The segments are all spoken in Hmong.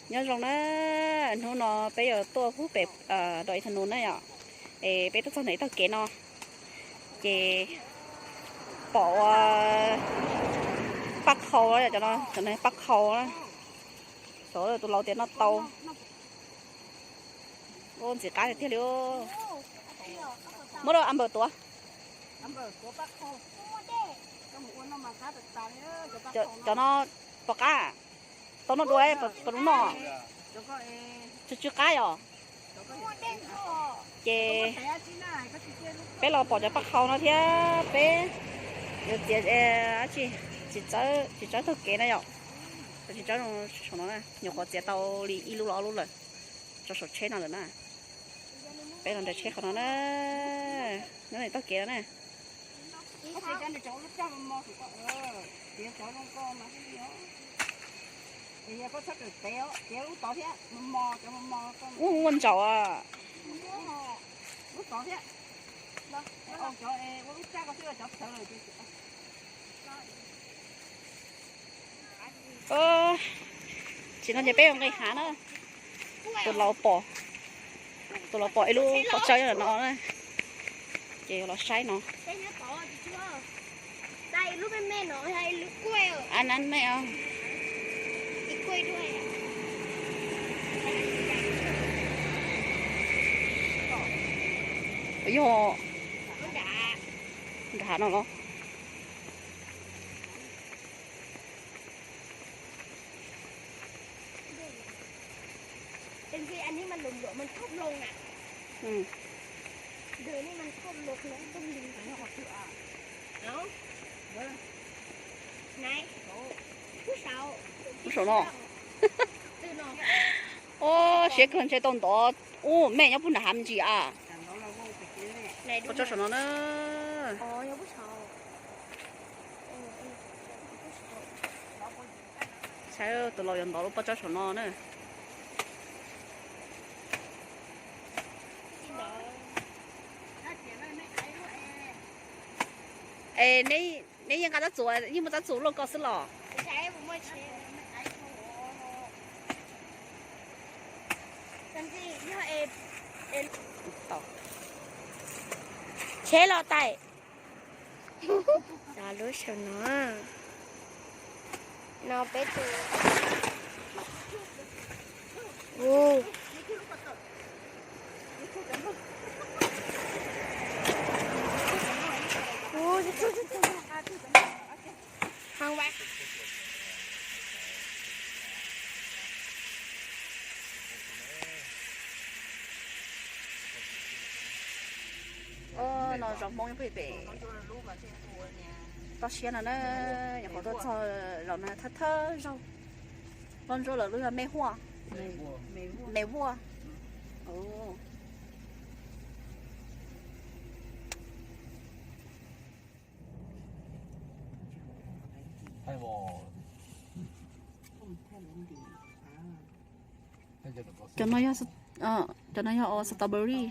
Nyob zoo na, hnub no peb yuav tuaj pem do ib thaj nus na yom, es peb tuaj txog ntawm ib tog kev no, ces pom ua paj qhau, cov no paj qhau na, xyov tus laus tias noj tau. Ntxim qab tiag tiag li. Muab rau a npawm tuav. Cov no pom qab, tau noj dua, puas noj? Tsw tsw qab yom. Ces peb los pom cov paj qhau no thiab peb yuav txiav, tsis, tsis txawb taug kev na yom. Tsis txawb saum no, nyuam qhuav txiav tau li ib lub los ob lub lawm, tso saum tsheb no lawm na. Peb los nram tsheb qhov no na, nyob ntawm tog kev no na. Ua ntsaum. Tsis no ces peb mus nqis hav na. Tus laus pom, tus laus pom ib lub pob tsawb no na, ces los saib no. Yog nram hav no los. Lub saum no. Siab kawg ntshe tau ntov. Ub, mej nyob puag nram hav me ntsis a. Pob tsawb saum no na. Saib tus laus yuav ntov lub pob tsawb saum no na. Es neb yeej nqa tab txuas, yeej muaj tab txuas luaj ko xwb los? Tsheb los tais. Cov lub saum no, no peb tus. No zos Hmoob pem toj siab no na, nyuam qhuav tuaj txog zaum no thawj thawj zaug. Poj ntsuab lawv lub yog me huaj, me huaj. Cov no yog, cov no yog strawberry.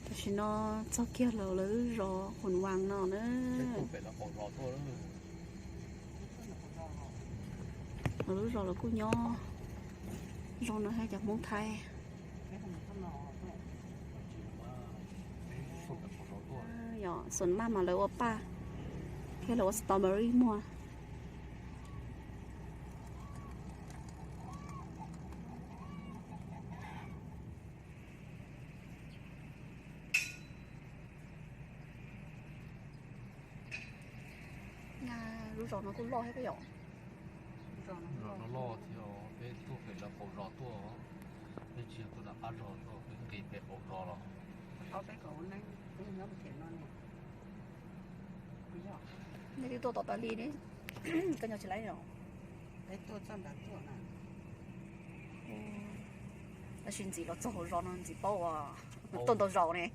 Tam sim no txog kiag lawv lub zos Qhum Vas no na. Lawv lub zos lawv kuj nyob zoo no thiab cov Hmoob Thaib. Yog xoom maj mas lawv ua paj thiab lawv ua strawberry muag. Lub zos no kuj loj thiab yom. Zos no loj thiab, peb tuaj pem lawv qaum zos tuaj, peb tsis yog tuaj tom qab zos tuaj, peb nqis pem qaum zos los. Nej twb tuaj tom tas li ne, koj nyob tsis laib os. Tab sis ntxim los txog hauv zos no ntxim paub uas tuaj ntau zaus ne.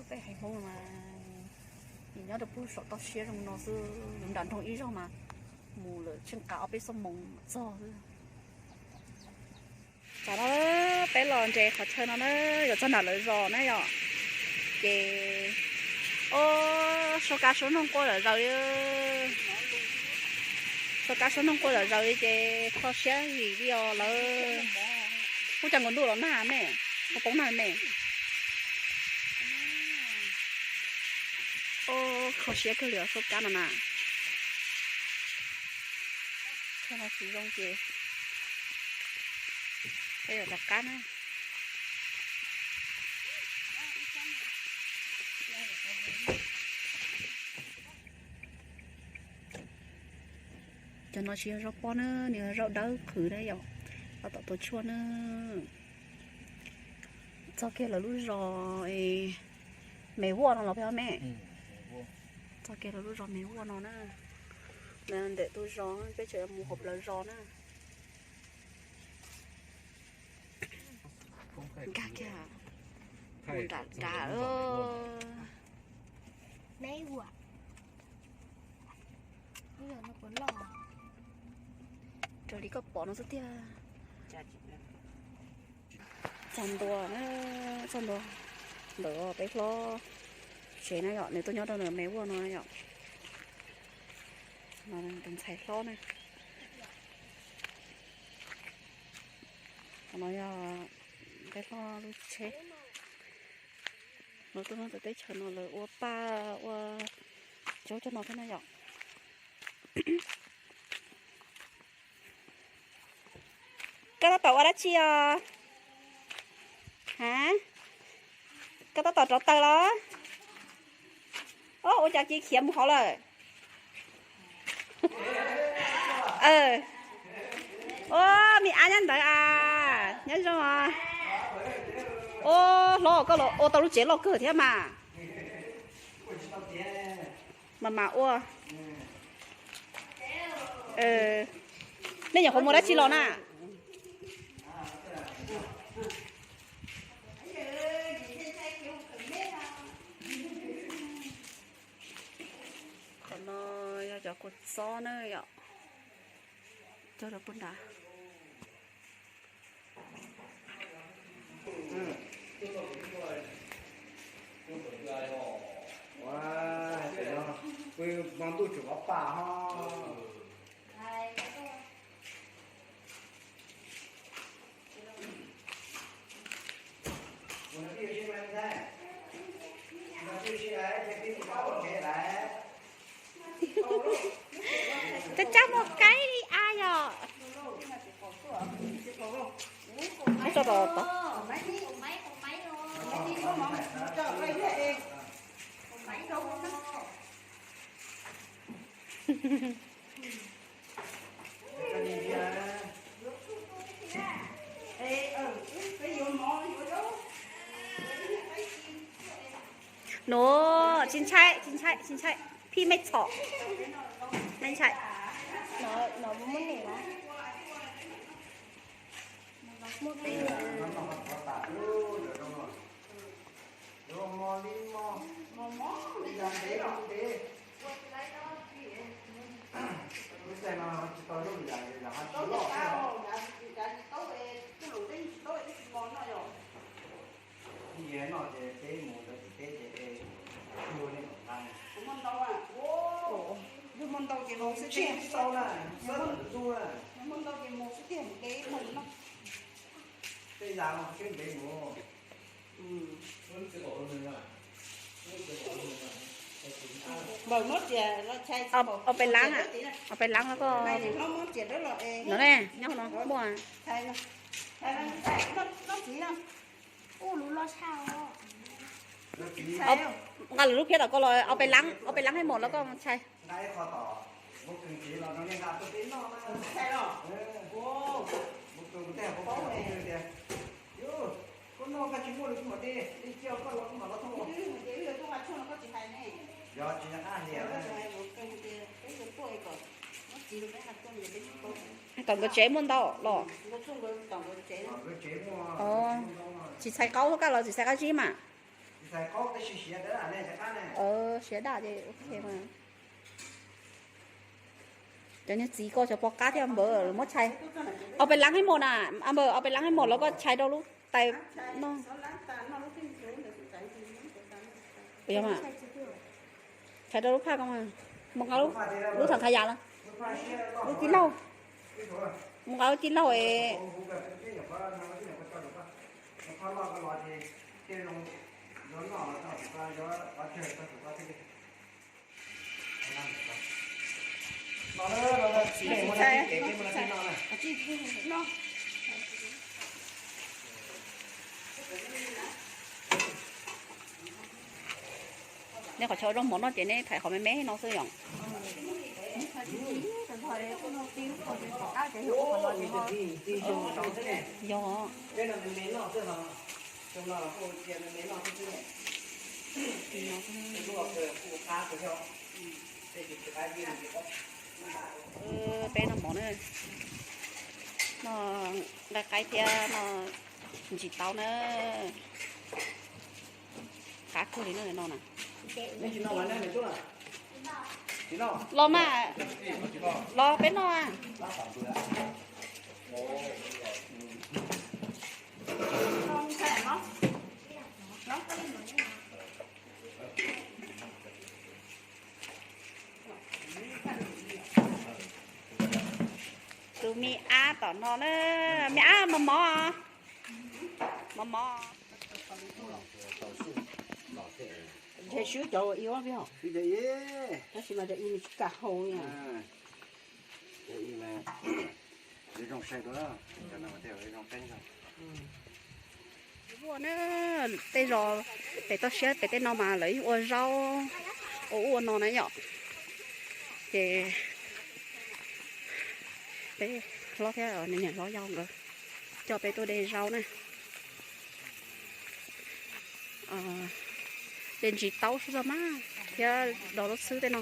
Peb haiv Hmoob mas nyob rau pug saum toj siab zoo no xwb, nram nroog ib zaug mas Mus lawm tsheej qab ob peb xuab moos txog xwb. Tam no peb los nres qhov chaw no na, yuav txog nram lawv zos na yom. Ces, o, suab kab suab noog quaj zom zaws li. Suab kab suab noog quaj zom zaws li ces kho siab zim li os lawv. Ub, cas nkaus ntuj los nag me, ho poob nag me. O, kho siab kawg li os suab kab no na. Kho no tsis zoo ces peb yuav rov qab na. Cov no tsis yog zaub pob na, nws yog zaub dawb qhwv na yom, los tom tua tshuaj na. Txog kiag lawv lub zos me vuaj no los peb me. Txog kiag lawv lub zos me vuaj no na. Lawv ntawm tus zos peb tseem mus hauv plawv zos na. Nkag kiag mus nram nrad. Raws li koj pom no xwb tiag. Txog ntua, txog ntua ntawm peb hlob tsev na yom, nws tuaj nyob rau ntawm me vuaj no yom. Tus ntxhais hlob na. Qhov no yog peb hlob lub tsheb. Lawv tuaj nyob ntawm teb chaws no lawv ua paj ua tsaub cov no thiab na yom. Koj tab tom ua dab tsi os? Ha, koj tab tom rauv taws los? Ua cas cia khiav mus hauv lawm? Ua, me ab nyob ntawd as, nyob zoo. Ua, hlob koj los ua tau lub tsev loj kawg thiab mas. Mas mas ua. Nej nyuam qhuav mus dab tsi los na? Qhov no yog cov kua txob na yom. Cog rau pug nrad. Pw hmo ntuj tseem qhov pam ho. Cab cab muag kaib li a yom. Tso tod tod. Nuav tsis ntshai, tsis ntshai, tsis ntshai. Phij mej txhom, mej ntshai. Yog muaj ntau ces vau xwb tiag. Yog muaj ntau ces vau xwb tiag, mus de ib poog no. Tej yam no tseem ntev mus. Npawg muab riam los tshais, au pais laab, au pais laab no koj. Nov ne, nyob no muaj. Nqa lwm lub phiab tom koj los, au pais laab, au pais laab hais mom los koj tshais. Tom nkawd tsev muaj ntau los? Tsis txhais qaub thiab koj los tsis txhais qab zib mas. Siav daj ces ok mas. Niag txiv koj cov pov qab thiab npawg, muab tshais. Au pes lav hais mos na, npawg, au pes lav hais mos los koj tshais rau lub tais no. Tshais rau lub phaj ko, mus nqa lub tham thas yas los, lub tij laug, mus nqa lub tij laug es. Nej qhov chaw ua zaub mov noj ces nej thaiv qhov me me no xwb yom? Yog. Peb noj mov na, noj nqaij qaib thiab noj ntsis taub na. Qab kawg li no no na. Los mas, los peb noj. Tus me ab tom no na, me ab mos mov, mos mov. Ntshe swb cov ua ib, tab sis mas cov ib nws tsis kam hau. Ua na, tej zos pem toj siab pem tej no mas lawv yeej ua zaub, ua ub ua no na yom. Ces peb hlob thiab niam hlob yau nkawd coj peb tuaj de zaub na. De ntsis taub xwb txog mas thiab dos lub xwb tej no.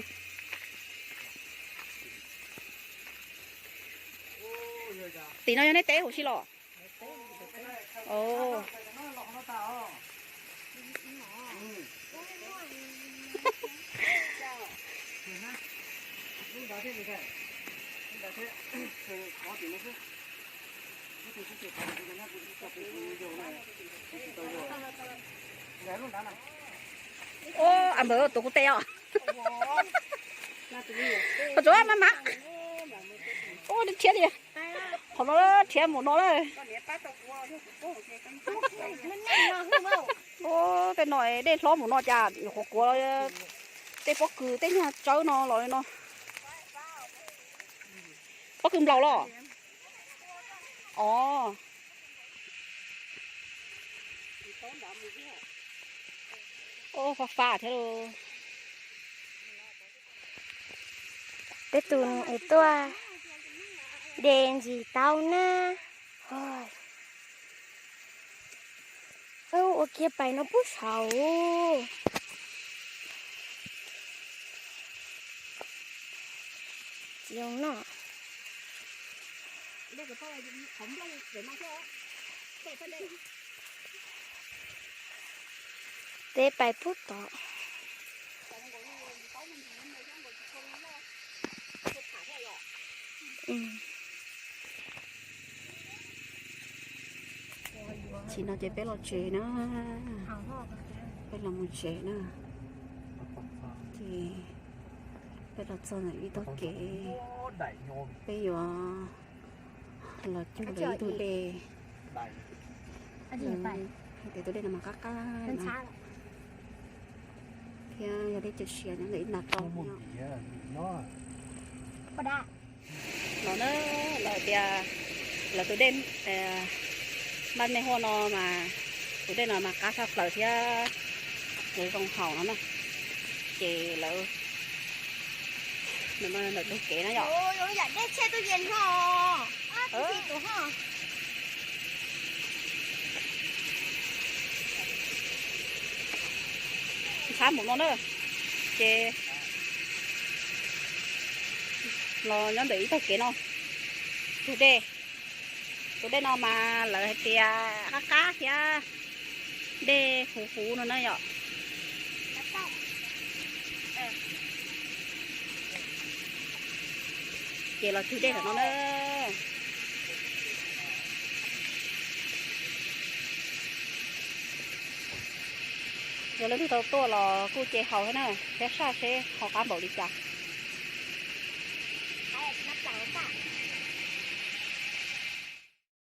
Tim no yog nej teb huv si los? Ua, a npawg tus kuv tes os. Qhov tsuav mas mas. Ua, rhiav li. Qhov no rhiav mus no lawm. Ua, tej no dej hlob mus no cas nyuam qhuav kuav los tej pob kws tej nyuag tsawb no los li no. Pob kws nplaum los? Os. Ua, fab fab thiab lauj. Peb tus nus tuaj de ntsis taub na. Ua kiag pais no pub saud. Tsis zoo noj. Peb pais pub tod. Tsis no ces peb los tsev na, peb los mus tsev na. Ces peb los txog ntawm ib tog kev, peb yuav los cug lawv ib tug dej. Hais tias tus dej no mas qab qab no, thiab yog dej cawm siav nyob ntawm ib nta toj no. Los na, lawv hais tias lawv tus dej, npaj nej huaj no mas tus dej no mas qab tshaj plaws thiab zoo haus no na. Ces lawv, ntawm tus kev na yom. Ntxhab mus no na, ces los nyob ntawm ib tog kev no, tus dej, tus dej no mas lawv hais tias qab qab thiab dej huv huv no na yom. Tab Ces los cug dej no na. Yog leej twg tau tuaj los kuj ce haus thiab na, thiab saj seb ho qab npaum li cas.